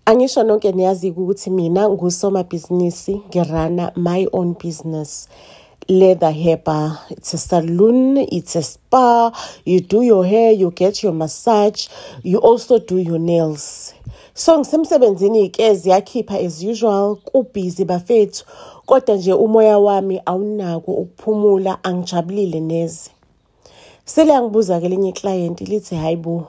Angisho nonke niyazi-ke ukuthi mina ngusomabhizinisi, ngi-run-a my own business. Leather Hair Bar. It's a salon, it's a spa. You do your hair, you get your massage, you also do your nails. So ngisemsebenzini-ke, ziyakhipha as usual, ku-busy bafethu. Kodwa nje umoya wami awunako ukuphumula, angijabulile neze. Seliyangibuza-ke elinye iklayenti lithi, "Hayi bo,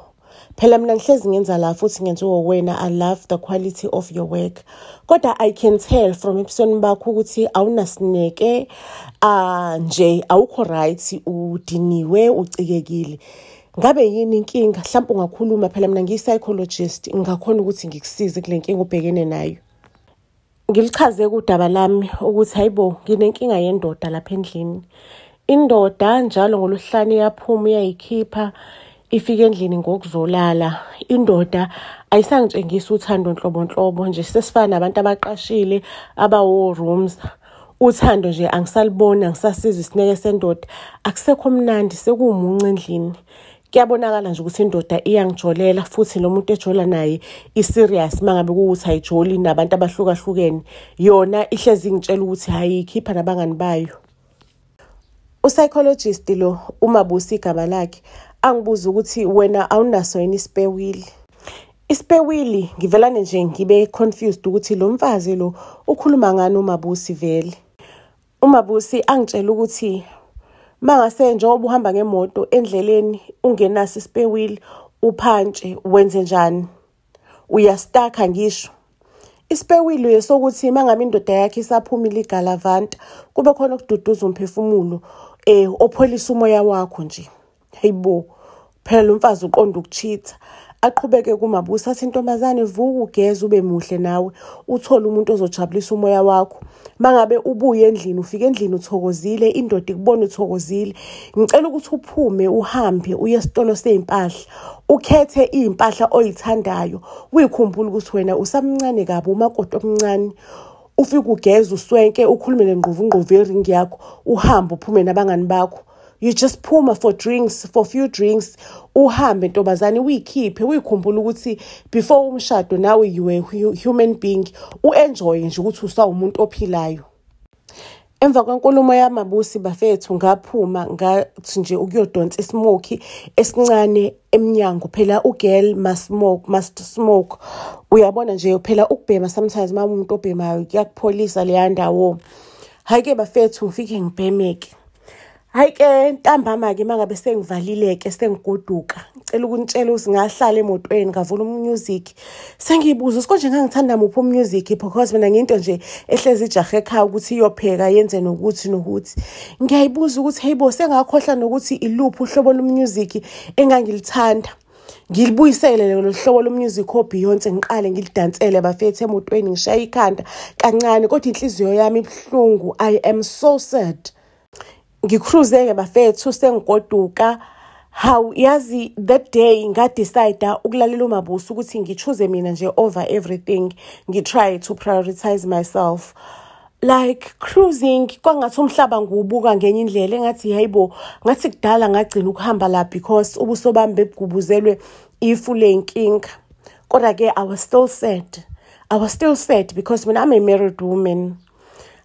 phela mina ngihlezi ngenza la futhi ngenziwa wena. I love the quality of your work, kodwa I can tell from ebusweni bakho ukuthi awunasineke, nje awukho right, udiniwe, ucikekile. Ngabe yini inkinga? Mhlawumbe ungakhuluma, phela mina ngiyi-psychologist, ngingakhona ukuthi ngikusize kule nkinga obhekene nayo." Ngilichaze udaba lami ukuthi hayibo, nginenkinga yendoda lapha endlini. Indoda njalo ngolwesihlanu iyaphuma, iyayikhipha, ifike endlini ngokuzolala. Indoda ayisangitshengisi uthando nhlobo nhlobo nje, sesifana nabantu abaqashile abawo-rooms. Uthando nje angisaliboni, angisasizwa isineke sendoda, akusekho mnandi, sekuwumuncu endlini. Kuyabonakala nje ukuthi indoda iyangijolela, futhi lo muntu ejola naye i-serious. Uma ngabe kuwukuthi ayijoli nabantu abahlukahlukene, yona ihlezi ingitshela ukuthi hhayi, ikhipha nabangani bayo. U-psychologist lo, uMabusi igama lakhe, angibuza ukuthi, "Wena awunaso yini i-spare wheel?" I-spare wheel? Ngivelane nje ngibe confused ukuthi lo mfazi lo ukhuluma ngani uMabusi vele. UMabusi angitshela ukuthi mangase njengoba uhamba ngemoto endleleni ungenaso i-spare wheel, uphantshe, wenze njani? Uya-stuck-a. Ngisho i-spare wheel esokuthi mangabe indoda yakhe isaphumile igalavanta, kube khona okududuza umphefumulo, opholisa umoya wakho nje. Hayibo, phela lo mfazi uqonda uku-cheat-a. Aqhubeke kuMabusi athi, "Ntombazane, vuka, ugeze, ube muhle nawe, uthole umuntu ozojabulisa umoya wakho. Mangabe ubuye endlini, ufike endlini uthokozile, indoda ikubona uthokozile. Ngicela ukuthi uphume, uhambe uye esitolo sey'mpahla, ukhethe iy'mpahla oyithandayo, uyikhumbule ukuthi wena usamncane kabi, umakoti omncane. Ufike ugeze, uswenke, ukhulume nengqovungqovu yeringi yakho, uhambe uphume nabangani bakho. You just phuma for drinks, for few drinks, uhambe ntombazane, uyikhiphe, uyikhumbule ukuthi before umshado nawe you were human being, u-enjoy nje ukuthi usawumuntu ophilayo." Emva kwenkulumo yaMabusi bafethu, ngaphuma, ngathi nje ukuyodonsa i-smoke esincane emnyango. Phela u-girl must smoke, must smoke. Uyabona nje phela ukubhema sometimes, uma umuntu obhemayo, kuyakupholisa leya ndawo. Hhayi-ke bafethu, ngifike ngibhemeke. Hhayi-ke ntambama-ke, uma ngabe sengivalile-ke, sengigoduka, ngicela ukunitshela ukuthi ngahlala emotweni, ngavula umusic. Sengiyibuza ukuthi konje ngangithanda muphi umusic, because mina ngiyinto nje ehlezi ijahe ekhaya ukuthi iyopheka, yenze nokuthi nokuthi. Ngiyayibuza ukuthi hey bo, sengakhohlwa nokuthi iluphi uhlobo lomusic engangilithanda. Ngilibuyisele lolo hlobo lomusic o-Beyonce, ngiqale ngilidansele bafethu emotweni, ngishaye ikhanda kancane, kodwa inhliziyo yami ibuhlungu. I am so sad. Ngi-cruise-ke bafethu, sengigoduka. Hawu, yazi that day nga-decide ukulalela uMabusi ukuthi ngi-choose mina nje over everything, ngi-try to prioritize myself. Like cruising, kwangathi umhlaba ngiwubuka ngenye indlela, engathi hayibo, ngathi kudala ngagcina ukuhamba la, because ubuso bami bebugubuzelwe ifu ley'nkinga. Kodwa-ke I was still sad, I was still sad because mina I'm a married woman.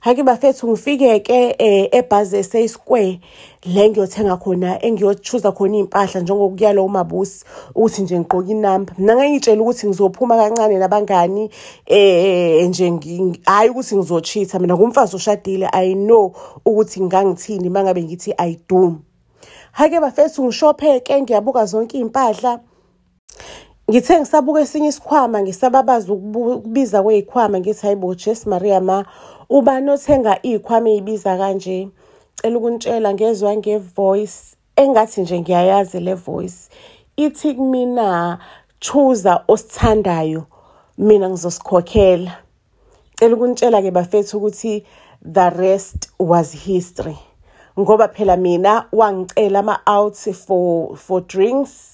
Hhayi-ke bafethu, ngifike-ke eBhazi SA Square le ngiyothenga khona, engiyo-choose-a khona iy'mpahla njengokuyala uMabusi ukuthi nje ngigqoke inamba. Mina ngangiy'tshela ukuthi ngizophuma kancane nabangani nje, hhayi ukuthi ngizo-cheat-a. Mina ngumfazi oshadile, I know ukuthi ngangithini uma ngabe ngithi I do. Hhayi-ke bafethu, ngi-shop-e-ke, ngiyabuka zonke iy'mpahla. Ngithe ngisabuka esinye isikhwama, ngisababaza ukubiza kwey'khwama, ngithi, "Hayi bo, Jesu Maria ma, ubani othenga iy'khwama ey'biza kanje?" Cela ukunitshela, ngezwa nge-voice engathi nje ngiyayazi le voice ithi kumina, "Choose-a osithandayo, mina ngizosikhokhela." Cela ukunitshela-ke bafethu ukuthi the rest was history, ngoba phela mina wangicela ama-out for drinks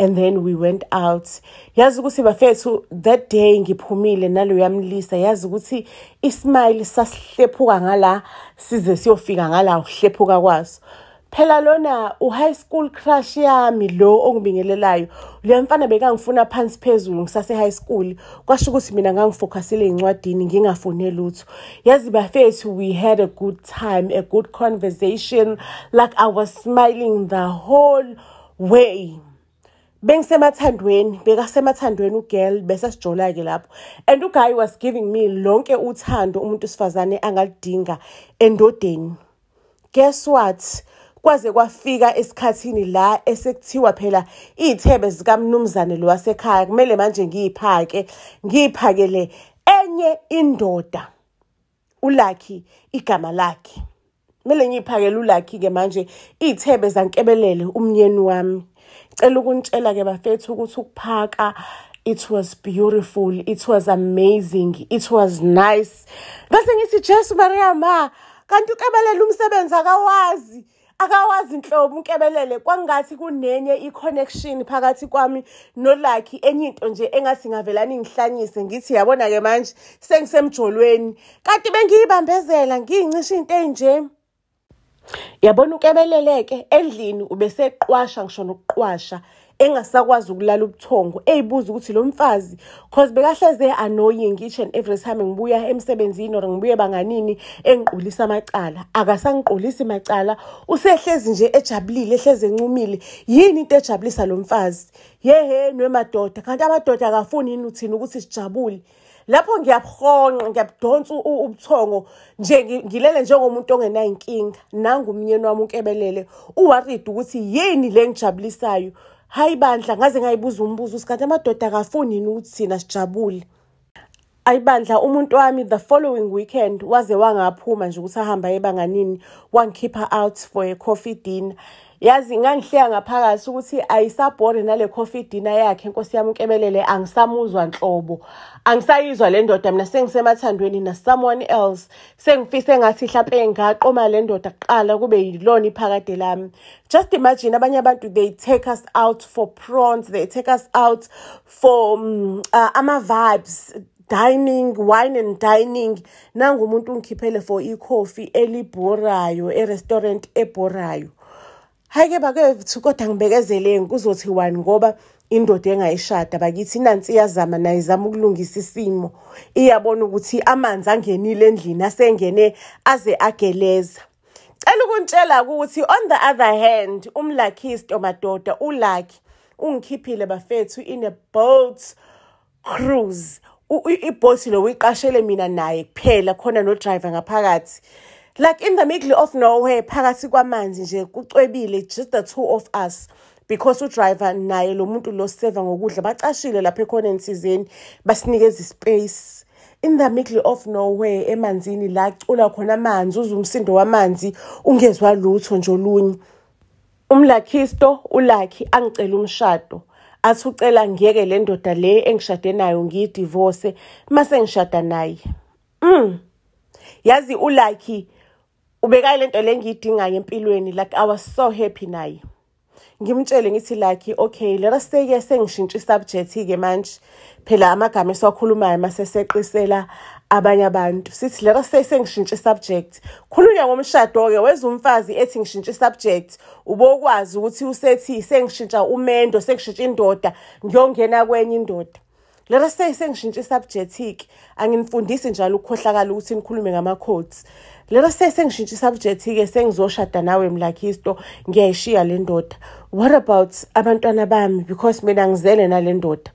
and then we went out. Yazi ukuthi bafethu, that day ngiphumile naloya mlisa, yazi ukuthi i-smile sasihlephuka ngala size siyofika ngala, uhlephuka kwaso. Phela lona u-high school crush yami lo ongibingelelayo. Le mfana bekangifuna phansi phezulu ngisase high school. Kwasho ukuthi mina ngangifocusile ezincwadini, ngingafune lutho. Yazi bafethu, we had a good time, a good conversation. Like, I was smiling the whole way. Bengisemathandweni, bekasemathandweni ugirl, bese sijola-ke lapho, and uguy was giving me lonke uthando umuntu wesifazane angalidinga endodeni. Guess what? Kwaze kwafika esikhathini la esekuthiwa phela iy'thebe zikamnumzane lo wasekhaya kumele manje ngiyiphake, ngiyiphakele enye indoda, uLucky igama lakhe. Kumele ngiyiphakele uLucky-ke manje iy'thebe zankebelele umnyeni wami. Cela ukunitshela-ke bafethu ukuthi ukuphaka, it was beautiful, it was amazing, it was nice. Ngase ngithi, "Jesu Maria ma, kanti uKebelele umsebenzi akawazi, akawazi nhlobo uNkebelele." Kwangathi kunenye i-connection phakathi kwami noLucky, enye into nje engathi ngavelani ngihlanyise, ngithi yabona-ke manje sengisemjolweni, kanti bengiyibambezela, ngiyincisha into ey'nje. Yabona uKebelele-ke endlini ubeseqwasha ngisho nokuqwasha, engasakwazi ukulala ubuthongo, eyibuza ukuthi lo mfazi, 'cause bekahleze annoying each and every time ngibuya emsebenzini or ngibuye banganini, engiqulisa amacala. Akasangiqulisi macala, usehlezi nje ejabulile, ehlezi encumile. Yini into ejabulisa lo mfazi? Yehe nwemadoda, kanti amadoda akafuni yini uthina ukuthi sijabule? Lapho ngiyabuhonqa, ngiyabudonsa ubuthongo nje, ngilele njengomuntu ongenayinkinga. Nangu umnyeni wami uNkebelele uworried ukuthi yini le ngijabulisayo. Hayi bandla, ngaze ngayibuza umbuzo ukuthi kanti amadoda akafuni yini ukuthi thina sijabule? Ayibandla, umuntu wami the following weekend waze wangaphuma nje ukuthi ahambe aye ebanganini, wangikhipha out for a coffee dinner. Yazi ngangihleka ngaphakathi ukuthi ayisabhori nale coffee dinner yakhe, nkosi yami uNkebelele. Angisamuzwa nhlobo, angisayizwa le ndoda mina, sengisemathandweni na someone else. Sengifise engathi hlampe ngaqoma le ndoda kuqala, kube yilona iphakade lami. Just imagine, abanye abantu, they take us out for prawns, they take us out for ama-vibes, dining, wine and dining. Nangu umuntu ungikhiphele for ikhofi elibhorayo, e-restaurant ebhorayo. Hhayi-ke bakwethu, kodwa ngibekezeleni, kuzothiwani ngoba indoda engayishada bakithi nansi iyazama nayo, izama ukulungisa isimo, iyabona ukuthi amanzi angenile endlini, asengene aze ageleza. Cela ukuntshela ukuthi on the other hand, umlakhisto madoda, uLucky ungikhiphile bafethu in a boat cruise. Ibhoti lo uyiqashele mina naye kuphela, khona no-driver ngaphakathi, like in the middle of nowhere, phakathi kwamanzi nje, kucwebile, just the two of us, because udriver naye lo muntu lo seva ngokudla bacashile lapha ekhoneni thizeni, basinikeza ispace in the middle of nowhere, emanzini la cula khona amanzi, uzwe umsindo wamanzi, ungezwa lutho nje olunye. Umlakhisto uLucky angicela umshado, athi ucela ngiyeke le ndoda le engishade nayo, ngiyidivorce, mase ngishada naye. Yazi uLucky ubekayo lento le engiyidingayo empilweni. Like, I was so happy naye. Ngimtshele ngithi, "Lucky, okay, let us say ke sengishintsha isubject-ke manje." Phela amagama esiwakhulumayo mase seqisela abanye abantu, sithi let us say sengishintsha isubject, khulunywa ngomshado-ke. Weza umfazi ethi ngishintsha isubject, ubokwazi ukuthi usethi sengishintsha umendo, sengishintsha indoda, ngiyongena kwenye indoda. Let us say sengishintsha isubject-ke, anginifundisi njalo ukukhohlakala ukuthi nikhulume ngama-codes. Let us say sengishintsha isubject-ke, sengizoshada nawe mlakhisto, ngiyayishiya le ndoda. What about abantwana bami? Because mina ngizele nale ndoda.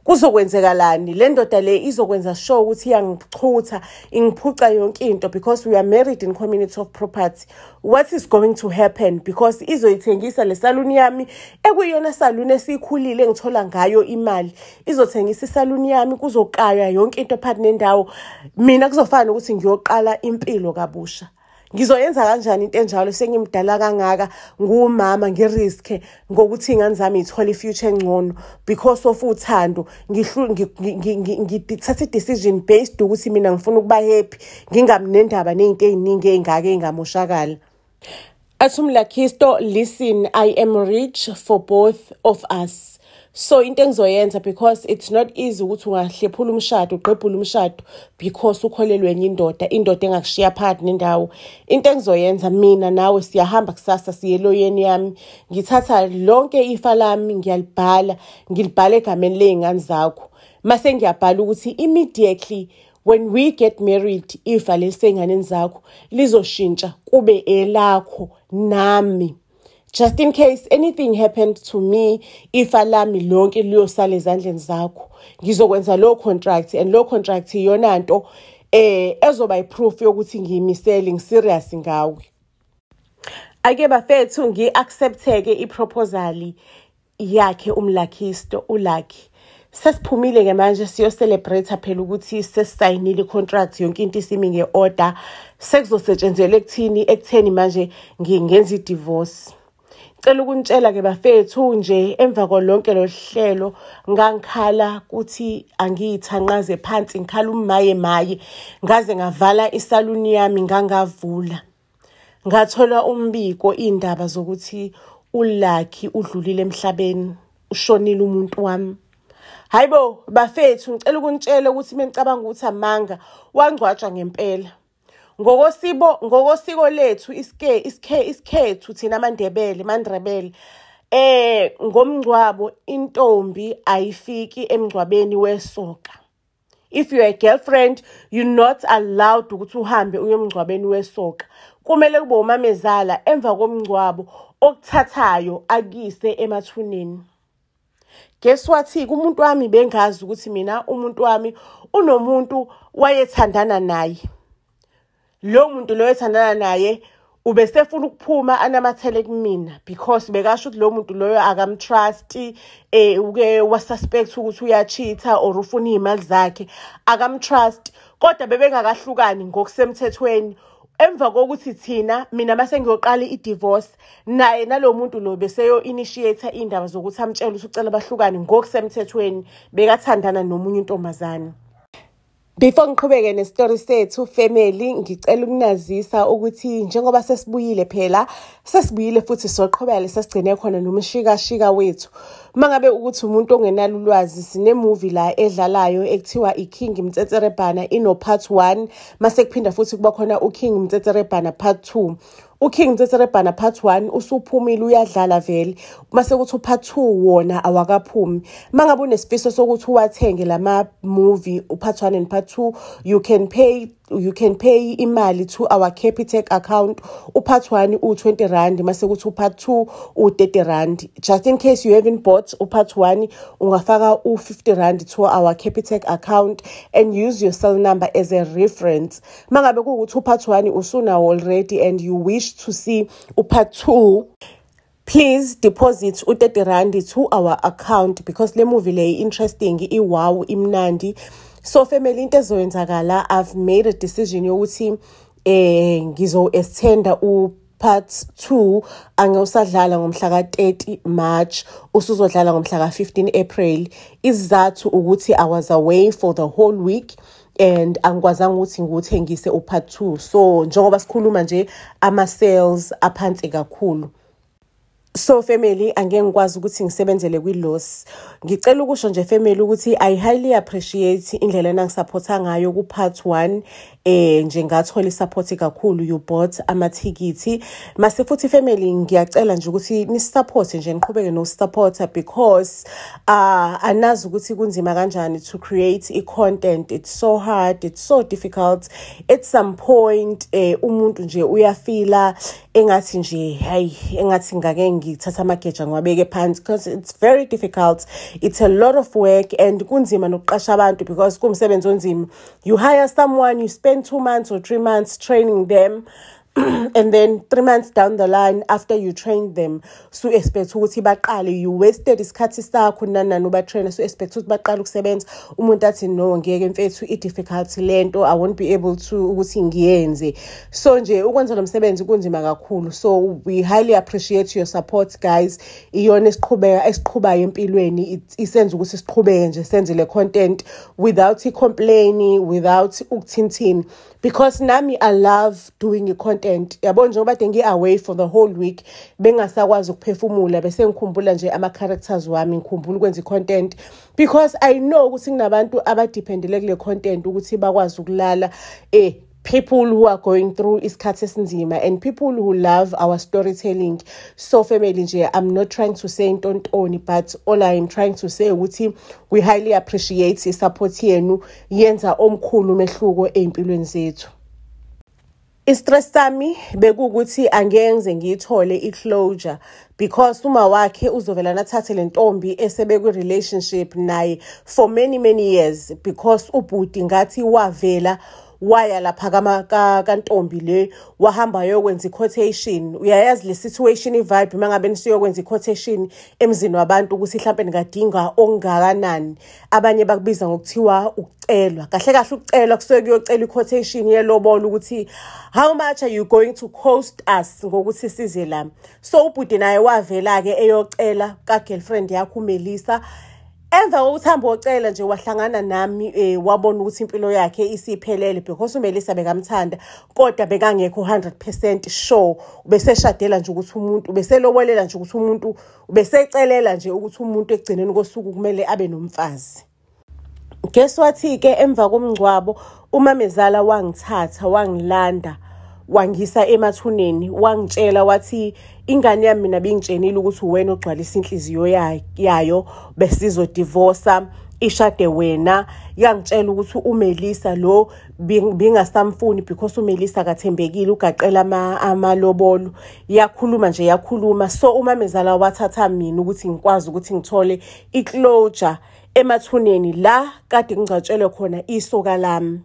Kuzokwenzekalani? Le ndoda le izokwenza sure ukuthi iyangichutha, ingiphuca yonke into, because we are married in community of property. What is going to happen? Because izoyithengisa le saluni yami, ekuyiyona saluni esiyikhulile, engithola ngayo imali. Izothengisa isaluni yami, kuzokaywa yonke into phakathi nendawo. Mina kuzofana nokuthi ngiyoqala impilo kabusha. Ngizoyenza kanjani into enjalo sengimdala kangaka, ngumama, ngiriske ngokuthi iy'ngane zami y'thole i-future engcono because of uthando? Ngithatha i-decision based ukuthi mina ngifuna ukuba happy, ngingabi nendaba ney'nto ey'ningi ey'ngaka ey'ngamoshakala. Athi umlakhisto, "Listen, I am rich for both of us." So into engizoyenza, because it's not easy ukuthi ungahlephula umshado, ugqebhule umshado because ukholelwe enye indoda, indoda engakushiya phakathi nendawo. Into engizoyenza, mina nawe siyahamba kusasa, siye eloyeni yami. Ngithatha lonke ifa lami, ngiyalibhala, ngilibhala egameni ley'ngane zakho. Mase ngiyabhala ukuthi immediately when we get married, ifa lelisey'nganeni zakho lizoshintsha kube elakho nami. Just in case anything happened to me, ifa lami lonke liyosala ezandleni zakho. Ngizokwenza lo contract, and lo contract iyona nto ezoba i-proof yokuthi ngiyimisele, ngi-serious ngawe. Ake bafethu, ngi-accept-ke i-proposal yakhe umlakhisto uLucky. Sesiphumile-ke manje, siyo-celebrate phela ukuthi sesisayinile i-contract, yonke into isimi nge-order. Sekuzosetshenzelwa ekuthini, ekutheni manje ngingenza i-divorce. Cela ukunitshela-ke bafethu nje, emva kwalonke lo hlelo ngangikhala kuthi angiyithanqaze phansi, ngikhala umaye maye, ngaze ngavala isaluni yami, ngangavula. Ngathola umbiko, iy'ndaba zokuthi uLucky udlulile emhlabeni, ushonile umuntu wami. Hayibo bafethu, ngicela ukunitshela ukuthi menicabanga ukuthi amanga, wangcwatshwa ngempela. Ngokosibo, ngokosiko lethu, iske isikhe isikhethu thina amaNdebele, maNdrebele, ngomngcwabo intombi ayifiki emngcwabeni wesoka. If you're a girlfriend, you're not allowed ukuthi uhambe uye emngcwabeni wesoka. Kumele kube umamezala emva komngcwabo okuthathayo akuyise emathuneni. Guess what? Umuntu wami, bengazi ukuthi mina umuntu wami unomuntu wayethandana naye. Lo muntu lo ethandana naye ubesefuna ukuphuma anamathele kumina because bekasho ukuthi lo muntu loyo akam-trust, uke wa-suspect ukuthi uya-cheat-a or ufuna iy'mali zakhe, akam-trust, kodwa bebengakahlukani ngokusemthethweni. Emva kokuthi thina, mina mase ngiyoqala i-divorce naye, nalo muntu lo beseyo-initiate iy'ndaba zokuthi amtshele ukuthi ucela bahlukane ngokusemthethweni, bekathandana nomunye untombazane. Before ngiqhubeke nesitori sethu family, ngicela ukunazisa ukuthi njengoba sesibuyile phela, sesibuyile futhi soqhubeka lesasigcine khona nomshikashika wethu. Uma ngabe ukuthi umuntu ongenalo ulwazi, sine-movie la edlalayo ekuthiwa i-King Mtsetserebhana, ino-part 1, mase kuphinda futhi kuba khona u-King Mtsetserebhana part 2. U-King Mtsetserebhana part 1 usuphumile, uyadlala vele, mase kuthi u-part 2 wona awakaphumi. Uma ngabe unesifiso sokuthi uwathenge lama-movie, u-part 1 and part 2, you can pay imali to our Capitec account. U-part 1 u-R20, mase kuthi u-part 2 u-R30. Just in case you haven't bought u-part 1, ungafaka u-R50 to our Capitec account and use your cell number as a reference. Mangabe kuwukuthi u-part 1 usunawo already and you wish to see u-part 2, please deposit u-R30 to our account because le movie le interesting, i-wow, imnandi. So family, into ezoyenzakala, I've made a decision yokuthi ngizo-extenda u-part 2, angewusadlala ngomhla ka-30 March, usuzodlala ngomhla ka-15 April. Isizathu ukuthi I was away for the whole week and angikwazanga ukuthi ngiwuthengise u-part 2. So njengoba sikhuluma nje, ama-sales aphansi kakhulu. So family, angeke ngikwazi ukuthi ngisebenzele kwi-loss. Ngicela ukusho nje family ukuthi I highly appreciate indlela enangisupporta ngayo ku-part 1. Nje ngathola i-support kakhulu, you bought amathikithi. Mase futhi family, ngiyacela nje ukuthi ni-support nje, niqhubeke no-supporta because anazi ukuthi kunzima kanjani to create i-content. It's so hard, it's so difficult. At some point umuntu nje uyafila engathi nje, hayi, engathi ngake ngithatha amageja ngiwabeke phansi because it's very difficult, it's a lot of work and kunzima nokuqasha abantu because kuwumsebenzi onzima. You hire someone, you spend 2 months or 3 months training them, and then 3 months down the line after you train them, so expect ukuthi baqale. You wasted isikhathi sakho nani nani uba-trainer, so expect ukuthi baqale ukusebenza, umuntu athi, "No, ngeke mfethu, i-difficult lento, I won't be able to ukuthi ngiyenze." So nje ukwenza lo msebenzi kunzima kakhulu, so we highly appreciate your support, guys. Iyona esiqhubeka, esiqhubayo empilweni, isenza ukuthi siqhubeke nje senze le content without i-complain, without ukuthinthini, because nami I love doing i-content. i-content. Yabo, njengoba kade ngi-away for the whole week, bengasakwazi ukuphefumula, bese ngikhumbula nje ama-characters wami, ngikhumbula ukwenza i-content because I know ukuthi kunabantu abadependele kule content ukuthi bakwazi ukulala, people who are going through isikhathi esinzima and people who love our storytelling. So family nje, I'm not trying to say intontoni, but all I am trying to say ukuthi we highly appreciate i-support yenu, yenza omkhulu umehluko ey'mpilweni zethu. I-stress sami bekuwukuthi angeke ngiyithole i-closure because uma wakhe uzovela nathathe le ntombi esebekwi-relationship naye for many many years, because ubhuti ngathi wavela waya lapha kantombi le, wahamba yokwenza i-quotation. Uyayazi le situation, i-vibe uma ngabe nisiyokwenza i-quotation emzini wabantu ukuthi mhlampe ningadinga okungakanani. Abanye bakubiza ngokuthiwa ukucelwa. Kahle kahle ukucelwa kusuke kuyocela i-quotation yelobolo, ukuthi how much are you going to cost us ngokuthi size la. So ubhuti naye wavela-ke eyocela ka-girlfriend yakhe uMelissa. Emva kokuthi hambe wocela nje, wahlangana nami, wabona ukuthi impilo yakhe isiphelele because uMelissa bekamthanda kodwa bekangekho 100% sure. Ubeseshadela nje ukuthi umuntu, ubeselobolela nje ukuthi umuntu, ubesecelela nje ukuthi umuntu ekugcineni kosuku kumele abe nomfazi. Guess what-ke, emva komngcwabo umamezala wangithatha, wangilanda, wangisa emathuneni, wangitshela wathi, "Ingane yami, mina bingitshenile ukuthi uwena ogcwalisa inhliziyo yayo, besizodivosa ishade wena. Yangitshela ukuthi uMelissa lo bingasamfuni because uMelissa akathembekile, ugaqela amalobolo." Yakhuluma nje, yakhuluma. So umamezala wathatha mina ukuthi ngikwazi ukuthi ngithole i-closure emathuneni la kade ngingcwatshelwe khona isoka lami.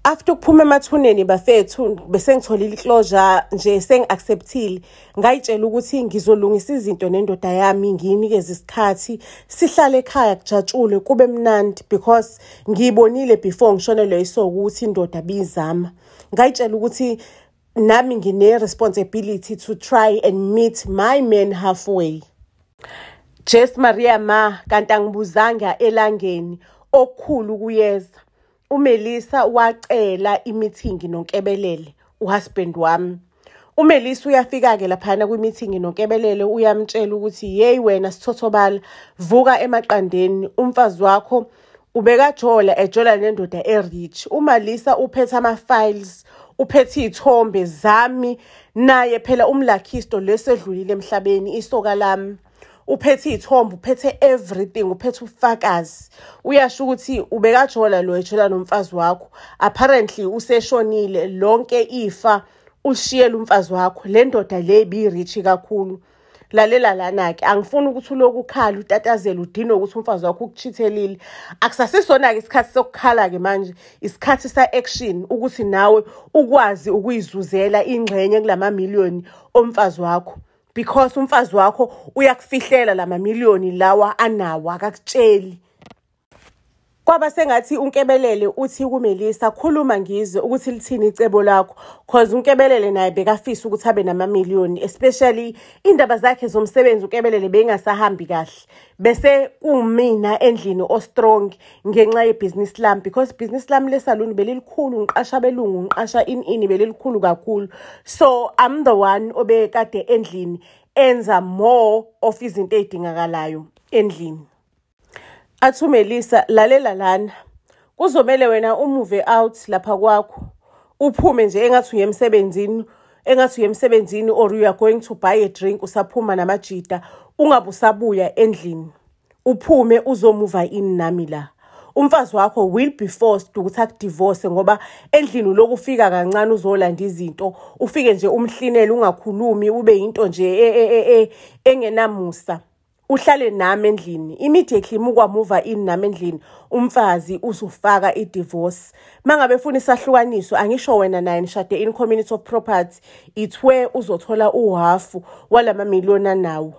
After ukuphuma emathuneni bafethu, bese ngitholile i-closure nje, sengi-acceptile. Ngayitshela ukuthi ngizolungisa izinto nendoda yami, ngiyinikeze isikhathi, sihlale ekhaya, kujatshulwe, kube mnandi, because ngiyibonile before ngishonelwe isoka ukuthi indoda biyizama. Ngayitshela ukuthi nami ngine-responsibility to try and meet my man halfway. Jes Maria ma, kanti angibuzanga elangeni, okukhulu kuyeza. UMelissa wacela i-meeting noNkebelele, uhusband wami. UMelissa uyafika-ke laphana kwi-meeting noNkebelele, uyamtshela ukuthi, "Yeyi wena sithothobala, vuka emaqandeni, umfazi wakho ubekajola, ejola nendoda e-rich." UMalisa uphethe ama-files, uphethe iy'thombe zami naye phela umlakhisto lesedlulile emhlabeni, isoka lami. Uphethe iy'thombe, uphethe everything, uphethe ubufakazi. Uyasho ukuthi ubekajola lo, ejola nomfazi wakho, apparently useshonile, lonke ifa ulishiyele umfazi wakho, le ndoda le ibiyi-rich kakhulu. Lalela lana-ke, angifuni ukuthi uloku ukhala, utatazele, udinwe ukuthi umfazi wakho ukuchithelile. Akusasisona-ke isikhathi sokukhala-ke manje, isikhathi sa-action, ukuthi nawe ukwazi ukuyizuzela ingxenye kulamamiliyoni omfazi wakho, because umfazi wakho uyakufihlela lamamiliyoni lawa anawo, akakutsheli. Kwaba sengathi uNkebelele uthi kuMelissa, "Khuluma ngizwe ukuthi lithini icebo lakho," cause uNkebelele naye bekafisa ukuthi abe namamiliyoni, especially indaba zakhe zomsebenzi uNkebelele bengasahambi kahle. Bese kumina endlini o-strong ngenxa yebhizinisi lami, because ibhizinisi lami lesaluni belilikhulu, ngiqasha abelungu, ngiqasha ini ini, belilikhulu kakhulu. So I'm the one obekade endlini enza more of izinto ey'dingakalayo endlini. Athi uMelissa, "Lalela lana, kuzomele wena u-move out lapha kwakho, uphume nje engathi uye emsebenzini, engathi uye emsebenzini or you are going to buy a drink, usaphuma namajida, ungabe usabuya endlini, uphume uzomuva in nami la. Umfazi wakho will be forced ukuthi akudivorce ngoba endlini uloku ufika kancane uzolanda izinto, ufike nje umhlinele, ungakhulumi, ube yinto nje engenamusa. Uhlale nami endlini. Immediately mukwamuva in nami endlini, umfazi uzofaka i-divorce. Mangabe efuna isahlukaniso, angisho wena naye nishade in community of property, it's where uzothola uhafu walamamiliyoni anawo.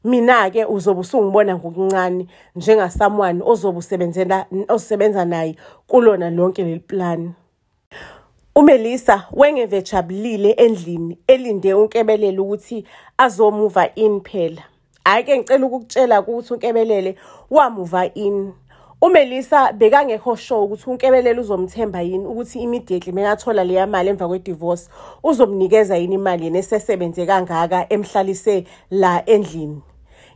Mina-ke uzobe usungibona ngokuncane njenga-someone ozobe usebenzela, osebenza naye kulona lonke leli plan." UMelissa wengeve ejabulile endlini, elinde uNkebelele ukuthi azomuva in phela. Hhayi-ke, ngicela ukukutshela ukuthi uNkebelele wamuva in. UMelissa bekangekho sure ukuthi uNkebelele uzomthemba yini ukuthi immediately mekathola leya mali emva kwe-divorce uzomnikeza yini imali yena esesebenze kangaka emhlalise la endlini.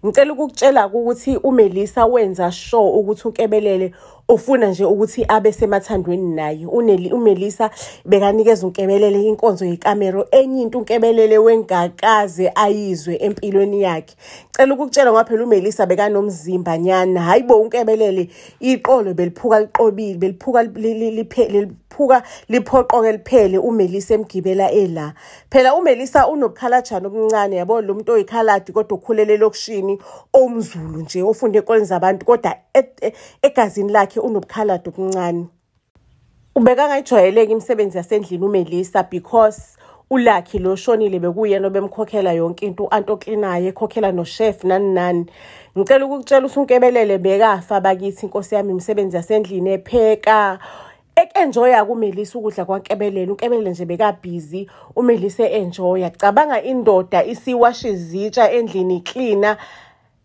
Ngicela ukukutshela ukuthi uMelissa wenza sure ukuthi uNkebelele ufuna nje ukuthi abe semathandweni naye. UMelissa bekanikeza uNkebelele inkonzo yekamero, enye into uNkebelele wengakaze ayizwe empilweni yakhe. Cela ukukutshela ngoba phela uMelissa bekanomzimba nyana. Hayibo, uNkebelele iqolo beliphuka liqobile, beliphuka liphuka liphoqoke liphele uMelissa emgibela ela. Phela uMelissa unobukhalajana obuncane, yabo, lo muntu oyikhaladi kodwa ukhulele elokishini, omZulu nje ofunde ey'koleni zabantu, kodwa egazini lakhe unobukhaladi obuncane. Ubekangayijwayeleki imisebenzi yasendlini uMelissa because uLucky lo shonile bekuyena obemkhokhela yonke into, u-anti oklinayo, ekhokhela no-chef nani nani. Ngicela ukukutshela ukuthi uNkebelele bekafa bakithi, inkosi yami, imisebenzi yasendlini, epheka, ek-enjoya kuMelissa ukudla kwaNkebelele. UNkebelele nje beka-busy, uMelissa e-enjoya. Cabanga indoda isiwasha izitsha endlini, iklina.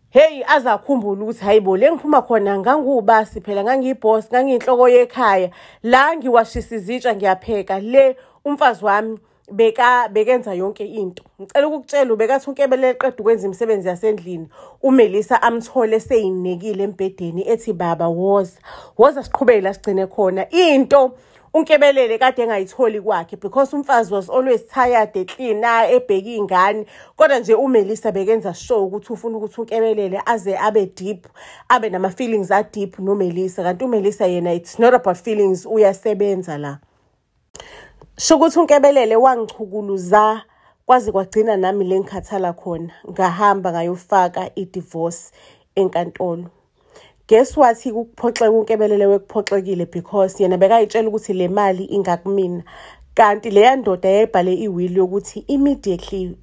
Hey, azakhumbula ukuthi hayibo, le ngiphuma khona ngangiwubasi phela, ngangiyi-boss, ngangiyinhloko yekhaya. La ngiwashisa izitsha, ngiyapheka, le umfazi wami bekenza yonke into. Ngicela ukukutshela, ubekathi uNkebelele eqeda ukwenza imisebenzi yasendlini, uMelissa amthole seyinekile embhedeni, ethi, "Baba, woza, woza, siqhubeke la sigcine khona." Into uNkebelele kade engayitholi kwakhe because umfazi was always tired, eklina, ebheka iy'ngane, kodwa nje uMelissa bekenza sure ukuthi ufuna ukuthi uNkebelele aze abe deep, abe nama-feelings a-deep noMelissa, kanti uMelissa yena it's not about feelings, uyasebenza la. Sho ukuthi uNkebelele wangichukuluza kwaze kwagcina nami le ngikhathala khona, ngahamba ngayofaka i-divorce enkantolo. Guess what? Ukuphoxeka uNkebelele wekuphoxekile because yena bekayitshela ukuthi le mali ingakumina, kanti leya ndoda yayibhale i-will yokuthi immediately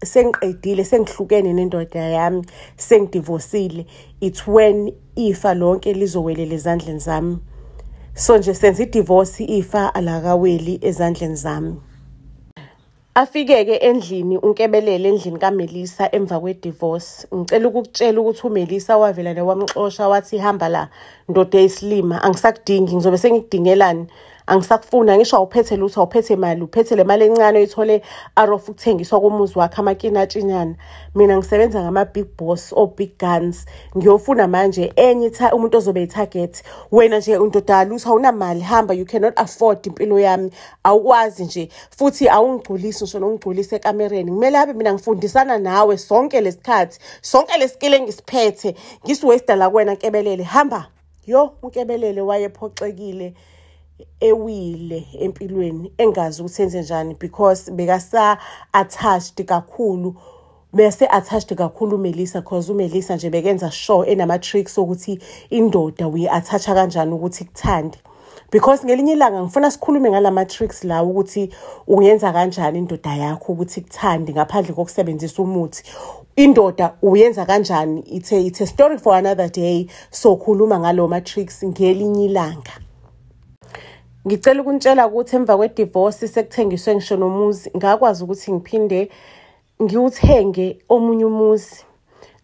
sengiqedile, sengihlukene nendoda yami, sengidivosile, it's when ifa lonke lizowelela ezandleni zami. So nje senza i-divorce, ifa alakaweli ezandleni zami. Afike-ke endlini uNkebelele, endlini kaMelissa emva kwe-divorce. Ngicela ukukutshela ukuthi uMelissa wavela wamxosha, wathi, "Hamba la, ndoda eyisilima, angisakudingi, ngizobe sengikudingelani? Angisakufuni, ngisho awuphethe lutho, awuphethe mali, uphethe le mali encane oyithole out of ukuthengiswa komuzi wakho, amakinatshanyana. Mina ngisebenza ngama-big boss, o-big guns. Ngiyofuna manje enye umuntu ozobe yi-target. Wena nje undoda lutho, awunamali, hamba, you cannot afford impilo yami, awukwazi nje, futhi awungigculisi ngisho nokungigculisa ekamereni. Kumele abe mina ngifundisana nawe sonke lesikhathi, sonke le-skill engisiphethe ngisi-waste la kuwena, Nkebelele, hamba." Yo, uNkebelele wayephoxekile, ewile empilweni, engazi ukuthi enze njani because bekasa-attached kakhulu, bese attached kakhulu uMelissa, cause uMelissa nje bekenza sure enama-tricks okuthi indoda uyi-attacha kanjani ukuthi ikuthande. Because ngelinye ilanga ngifuna sikhulume ngalama-tricks lawo, ukuthi ungenza kanjani indoda yakho ukuthi ikuthande ngaphandle kokusebenzisa umuthi, indoda uyenza kanjani. It's a story for another day, so khuluma ngalo ma-tricks ngelinye ilanga. Ngicela ukunitshela ukuthi emva kwe-divorce, sekuthengiswe ngisho nomuzi, ngakwazi ukuthi ngiphinde ngiwuthenge omunye umuzi.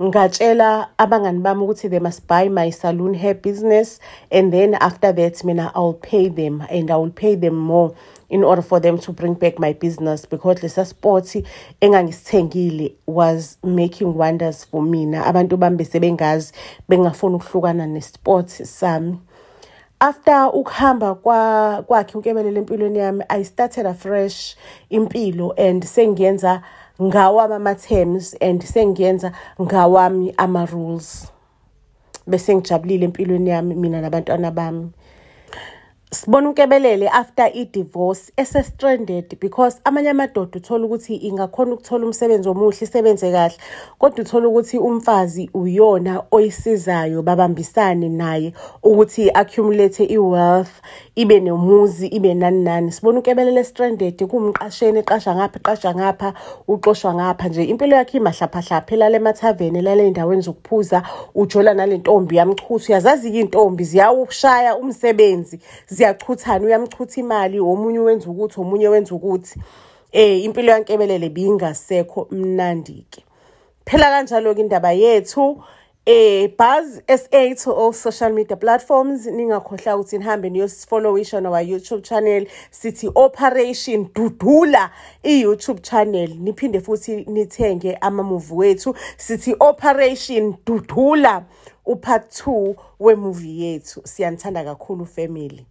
Ngatshela abangani bami ukuthi they must buy my salon hair business, and then after that mina I'll pay them, and I will pay them more in order for them to bring back my business, because lesa spot engangisithengile was making wonders for mina. Abantu bami bese bengazi, bengafuni ukuhlukana ne-spot sami. After ukuhamba kwakhe uNkebelele empilweni yami, I started afresh impilo and sengiyenza ngawami ama-terms and sengiyenza ngawami ama-rules. Bese ngijabulile empilweni yami, mina nabantwana bami. Sibona uNkebelele after i-divorce ese-stranded, because amanye amadoda uthola ukuthi ingakhona ukuthola umsebenzi omuhle, isebenze kahle, kodwa uthola ukuthi umfazi uyona oyisizayo, babambisane naye ukuthi accumulate i-wealth, ibe nomuzi, ibe nani nani. Sibona uNkebelele stranded, kumqasheni, eqasha ngapha, eqasha ngapha, uxoshwa ngapha nje, impilo yakhe imahlaphahlapha, elala emathaveni, elala ey'ndaweni zokuphuza, ujola nale ntombi yamchutha. Uyazazi-ke iy'ntombi ziyawushaya umsebenzi, ziyachuthana, uyamchutha imali omunye, wenza ukuthi omunye wenza ukuthi. Impilo yaNkebelele bingasekho mnandi-ke phela. Kanjalo-ke indaba yethu. Buzz SA to all social media platforms. Ningakhohlwa ukuthi nihambe niyosifollowisha on our YouTube channel, sithi Operation Dudula i-YouTube channel. Niphinde futhi nithenge ama-movie wethu, sithi Operation Dudula u-part 2 we-movie yethu. Siyanithanda kakhulu, family.